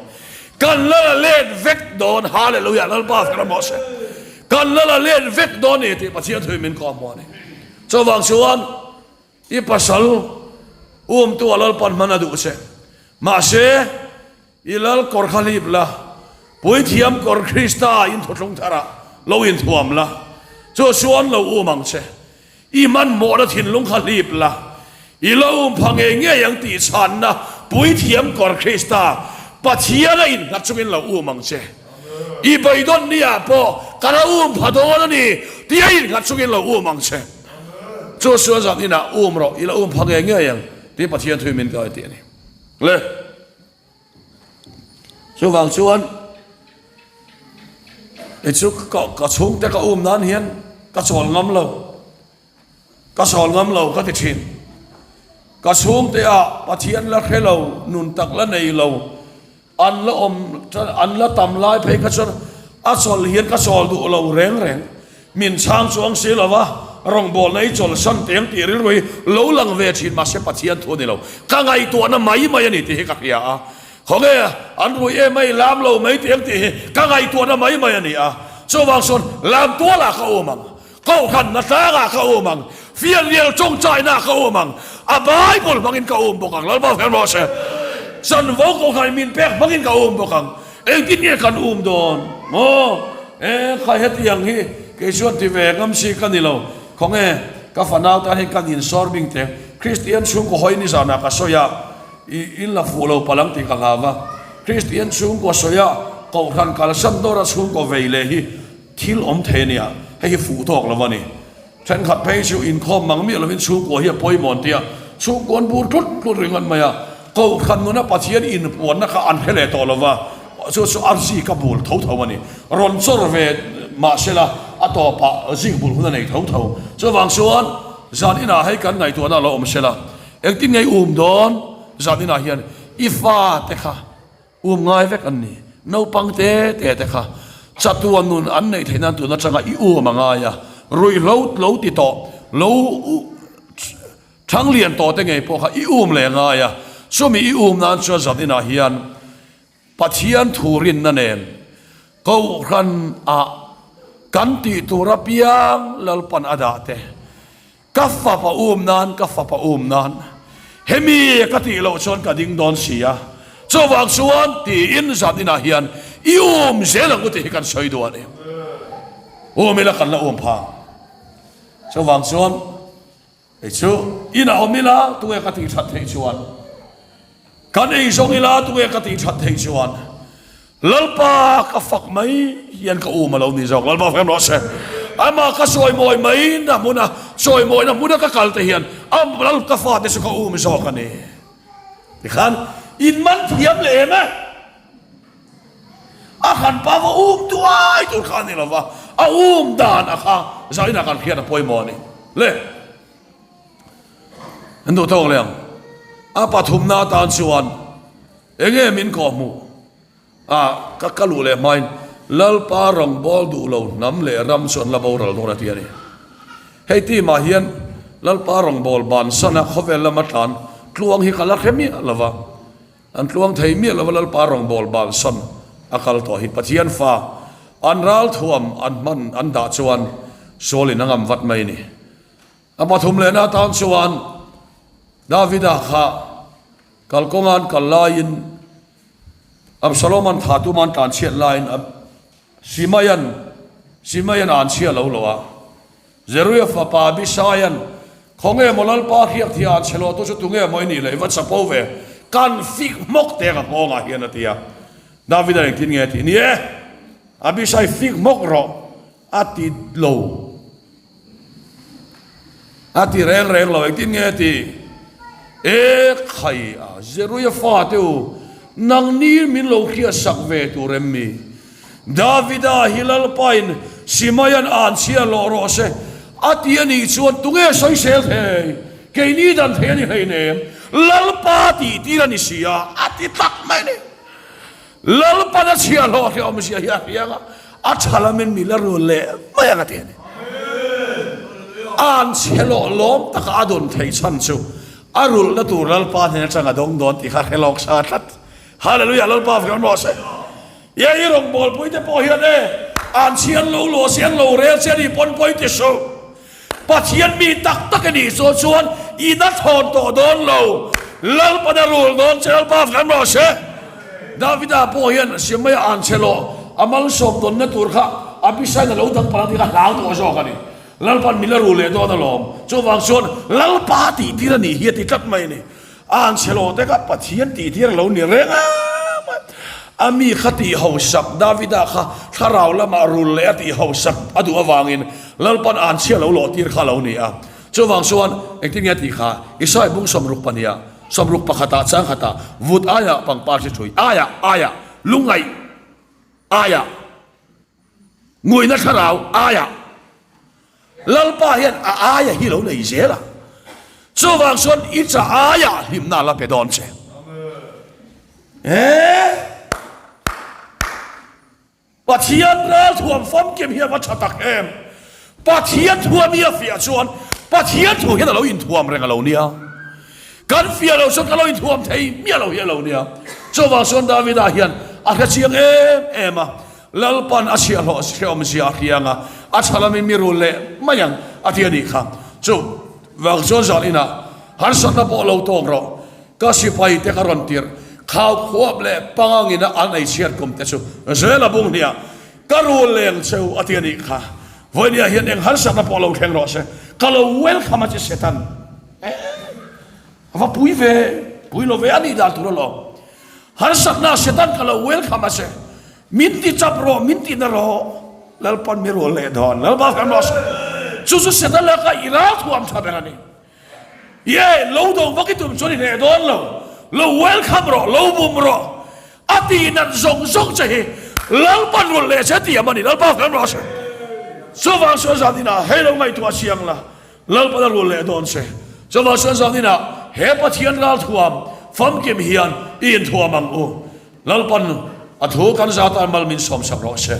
Kan la la let vek dawn, Hallelujah, Lalpa fak rawh se. Kan la la let vek dawn ni tih Pathian thuin min kawm a ni. Chuvang chuan i pasal umtu a Lalpan hman a duh che. Mahse, I lal kawr kha hlip la, Puithiam kawr Krista in thuthlung tharah lo inthuam la, chu chuan lo um ang che. I hmanhmawhna thinlung kha hlip la, i lo um pha ngei ngei ang tih chhanna Puithiam kawr Krista Pathiana innghat chungin lo um ang che. I beidawn niah pawh ka lo um pha dawn a ni tia innghat chungin lo um ang che. Chu chuan zan inah um rawh, i lo um pha ngei ngei ang tih Pathian thui min kai tih a ni. Le. Chuvang chuan i chu ka chhungte ka um nan hian ka chawl ngam lo, ka chawl ngam lo ka ti thin. Ka chhungte ah Pathian la hre lo, nun tak la nei lo, an la awm an la tam lai phei kha chuan a chawl hian ka chawl duh lo reng reng. Min chhang chuang si lo va, rawngbawlna i chawlhsan teng tih rilru hi lo lang ve thin mahse Pathian thu a ni lo. Ka ngaihtuahna mai mai a ni tih hi ka hria a. Khawnge an rui em a i lam lo mai teng tih hi ka ngaihtuahna mai mai a ni a. Chuvang chuan lam tualah ka awm ang, kohhranna tlangah ka awm ang, fianrial tawngtainaah ka awm ang, a Bible hmangin ka awm bawk ang. Lalpa hmel rawh se. Chanvo kohhran min pek hmangin ka awm bawk ang. Engtin nge kan um dawn maw? E khai hetiang hi kei chuan ti ve ngam si ka ni lo. Khawnge ka fanau tan hian kan insawr bing teh. Kristian chhungkaw hawi nizanah ka sawi a, i in la fuh lo palang tih ka hlau va. Kristian chhungkaw sawi a, kohhran kalsan dawra chhungkaw vei leh hi thil awm thei a nia, hei hi fuh tawk lo a ni. Thenkhat phei chu inkhawm mang miah lovin chhungkua hi a pawimawh an ti a, chhungkua an bur tlut tlut ringawt mai a, Kohhran nuna Pathian inpuanna kha an hre leh tawh lo va, chu chu a zik a bul tho tho a ni. Rawn chawr ve mah se la, a tawpah zik bul hun a nei tho tho. Chuvang chuan zan inah hei kan ngaihtuahna a lo awm se la, engtin nge i um dawn zan inah hian i fate kha Um ngai vek an ni. Naupang te te te kha chatuan nun an neih theih nan tun atanga i um a ngai a, ruihhlo lo ti tawh, lo thanglian tawh te ngei pawh kha i um leh a ngai a. Chumi i um nan chuan zan inah hian Pathian thu rinna nen Kohhran ah kan tih tur apiang Lalpan a dah te. Ka fapa um nan, ka fapa um nan, hemi ka tih loh chuan ka ding dawn si a, chuvang chuan tiin zan inah hian i um zel ang u tih hi kan sawi duh a ni. Um ila kan la um phang. Chuvang chuan hei chu inah awm ila tunge ka tih that theih chuan. Kan ei zawng ila tunge ka tih that theih chuan Lalpa ka fak mai hian ka um a lo ni zawk. Lalpa fem rawh se. Amah ka chawimawi maina hmuna chawimawina hmuna ka kal te hian a lal ka fate chu ka um zawk a ni. Tikhan in man thiam leh em e. A han pa va um tuai tur kha a ni lova, a um dan a kha zainah kan hriat a pawimawh a ni. Le! An duh tawk leh ang. A pathumna atan chuan enge min kawhhmuh a, ka ka luh leh hmain Lalpa rawngbâwl duh lo hnam leh ram chu an la boral dawn a ti a ni. Hei team ah hian Lalpa rawngbâwl bansana khawvel lama tlan tluang hi ka la hre miah lo va. An tluang thei miah lova Lalpa rawngbâwl bansan a kal tawh hi Pathian fa an ralthuam an hman an dah chuan sualin a ngam vat mai a ni. A pathum lehna atan chuan Davida kha kalkawnga an kal laiin Absaloma'n tha tuma an tlanchhiat laiin Simaia'n Simaia'n a an chhia lo lo a. Zeruia fapa Abisaia'n, Khawnge maw Lalpa hriak thia an chhe lawhtu chu tunge maw i nih leh i va chapo ve, kan fik hmawk teng a nghawngah hian a ti a. Davida'n engtin nge a tih? Ni e, Abisai fik hmawk rawh. A ti lo. A ti reng reng lo. Engtin nge a ti? E khai a, Zeruia fate u, nangni min lo hriatsak ve tur em mi? Davida hi Lalpain Simaia'n an chhia lawh rawh se a ti a nih chuan tunge sawisel thei? Keini dan thei a ni hleinem. Lalpa tih tir a ni si a, a ti tak mai a ni. Lalpan a chhiahhlawh hi awmzia hi a hriang a, a tha lamin mi la rul leh mai ang a ti a ni. An chhe lawh lawm taka a dawn theih chhan chu a rulhna tur Lalpa hnen atang a dawng dawn tih kha hre lawk sa tlat. Hallelujah Lalpa fak rawh se. Ye i rawngbawlpui te pawh hian e an chhi an lo luah si an lo rel che a ni pawn pawi ti suh. Pathian mi tak tak i nih chuan chuan i na thawn tawh dawn lo. Lalpan a rul dawn che Lalpa fak rawh se. Davida pawh hian Shemaya an chhe lawh a malsawm dawnna tur kha Abisaiin a lo dang palh ang tih kha hlau tawh zawk a ni. Lalpan min la rul leh dawn alawm. Chuvang chuan Lalpa tih tir a nih hi a ti tlat mai a ni. A an chhe lawh te kha Pathian tih tir a lo ni reng a A mi kha tih hausak Davida kha thlarau lamah rul leh a tih hausak a duh avangin Lalpan an chhia lo lawh tir kha a lo ni a. Chuvang chuan engtin nge a tih kha Isai bung 60 pahniha 60 pakhatah chang khatah vut aiah pangpar hri ṭhui aiah aiah lungngaih aiah Nguina thlarau aiah Lalpa hian a aia hi lo nei zel a, chuvang chuan i cha aiah hlimna la pe dawn che. Eeh! Pathian ralthuam famkim hi a va tha tak em! Pathian thu a mi a fiah chuan Pathian thu hian a lo inthuam reng a lo nia. Kan fiah loh chuan ka lo inthuam thei miah lo hi a lo nia. Chuvang chuan Davida hian a hre chiang em em a, Lalpan a chhiahhlawh hrehawmzia a hriang a, a tha lamin mi rul leh mai ang a ti a nih kha. Chuvang chuan zan inah harsatna pawh lo tawk rawh, ka sipai te ka rawn tirh, khau khuap leh pangangin a an ei chhiat kum te chu Zela bung hniah ka rul leng cheu a ti a nih kha. Vawinia hian eng harsatna pawh lo thleng rawh se, ka lo welcome a che Satan. A va pui ve, pui lo ve a nih dan tur alawm. Harsatna Satan ka lo welcome a che. Min ti chap rawh, min ti na rawh. Lalpan mi rual leh dawn. Lalpa kan rawh se. Chu chu Satan laka i ral thuam tha ber a ni. Ye, lo dawng vak i tum chuan i hneh dawn lo. Lo welcome rawh, lo bum rawh. A ti nat zawng zawng che hi Lalpan rulh leh che tiam a ni. Lalpa kan rawh se. Chuvang chuan zan inah hei lo ngaihtuah chiang la. Lalpan a rul leh dawn che. Chuvang chuan zan inah he Pathian ralthuam famkim hian i inthuam ang u. Lalpan a thu kan zat a mal min sawmsak rawh se.